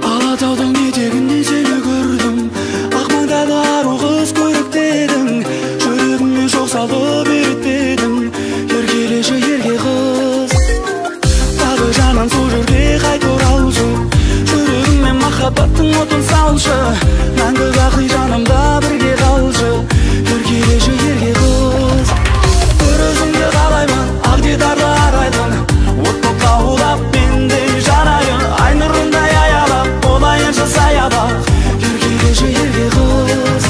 Алатаудың етегінде сені көрдім, ақ маңдайлы ару қыз көріктедің. Жүрегіме шоқ салып ерітпедің, еркелеші, ерке қыз. Тағы жаным, сол жерге қайта оралшы, жүрегіме махаббаттың отын салшы. Мәңгі бақи жанымда бірге қалшы, еркелеші, ерке қыз. Бір өзіңді қалаймын, ақ дидарлы арайлым. От боп лаулап мен де жанайын, ай нұрындай аялап болайыншы саябақ. Еркелеші, ерке қыз.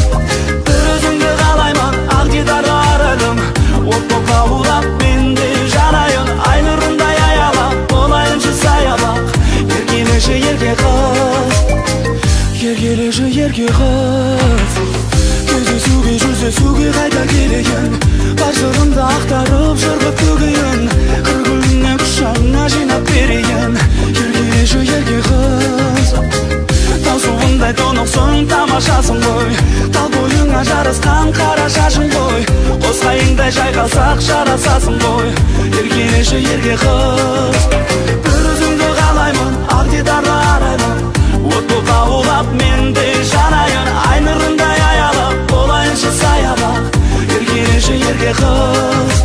Бір өзіңді қалаймын, ақ дидарлы арайлым. От боп лаулап мен де жанайын, ай нұрындай аялап болайыншы саябақ. Еркелеші, ерке қыз. Еркелеші, ерке қыз. Кездесуге, жүздесуге қайта келейін. Бар сырымды ақтарып, жыр қып төгейін. Қыр гүліне, құшағыңа жинап берейін. Еркелеші, ерке қыз. Тау суындай тұнықсың, тамашасың ғой. Тал бойыңа жарасқан қара шашың ғой. Қос қайыңдай жайқалсақ, жарасасың ғой. Еркелеші, ерке қыз. Бір өзіңді қалаймын, ақ дидарлы арайлым. От боп лаулап мен де жанайын, ай нұрындай аялап болайыншы саябақ. Еркелеші, ерке қыз.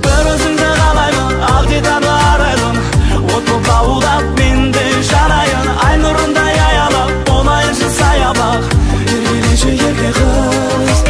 Бір өзіңді қалаймын, ақ дидарлы арайлым. От боп лаулап мен де жанайын, ай нұрындай аялап болайыншы саябақ. Еркелеші, ерке қыз.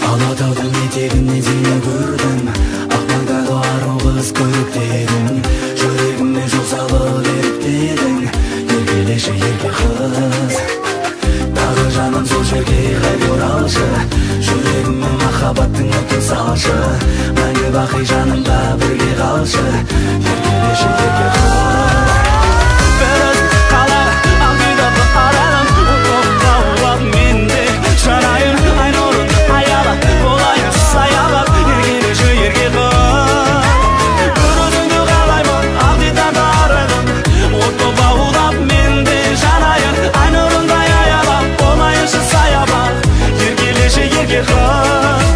Алатаудың етегінен сені көрдім, ақ маңдайлы ару қыз көріктедің. Жүрегіме жол салып еріктедің, еркелеші, ерке қыз. Тағы жаным, сол жерге қайта оралшы, жүрегіме махаббаттың отын салшы. Мәңгі бақи жанымда бірге қалшы, еркелеші, ерке қыз. Бір өзің қалар, ақ дидарлы арайлым. От болып лаулап мен де жанайын, ай нұрынды аялап болайыншы саябақ. Еркелеші, ерке қыз. Бір өзіңді қалаймын, ақ дидарлы арайлым. От болып лаулап мен де жанайын, ай нұрындай аялап болайыншы саябақ. Еркелеші, ерке қыз.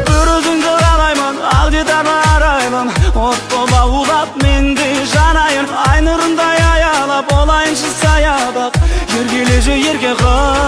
Бір өзіңді қалаймын, ақ дидарлы арайлым. От болып лаулап мен де жанайын, ай нұрындай аялап болайыншы саябақ. Еркелеші, ерке қыз.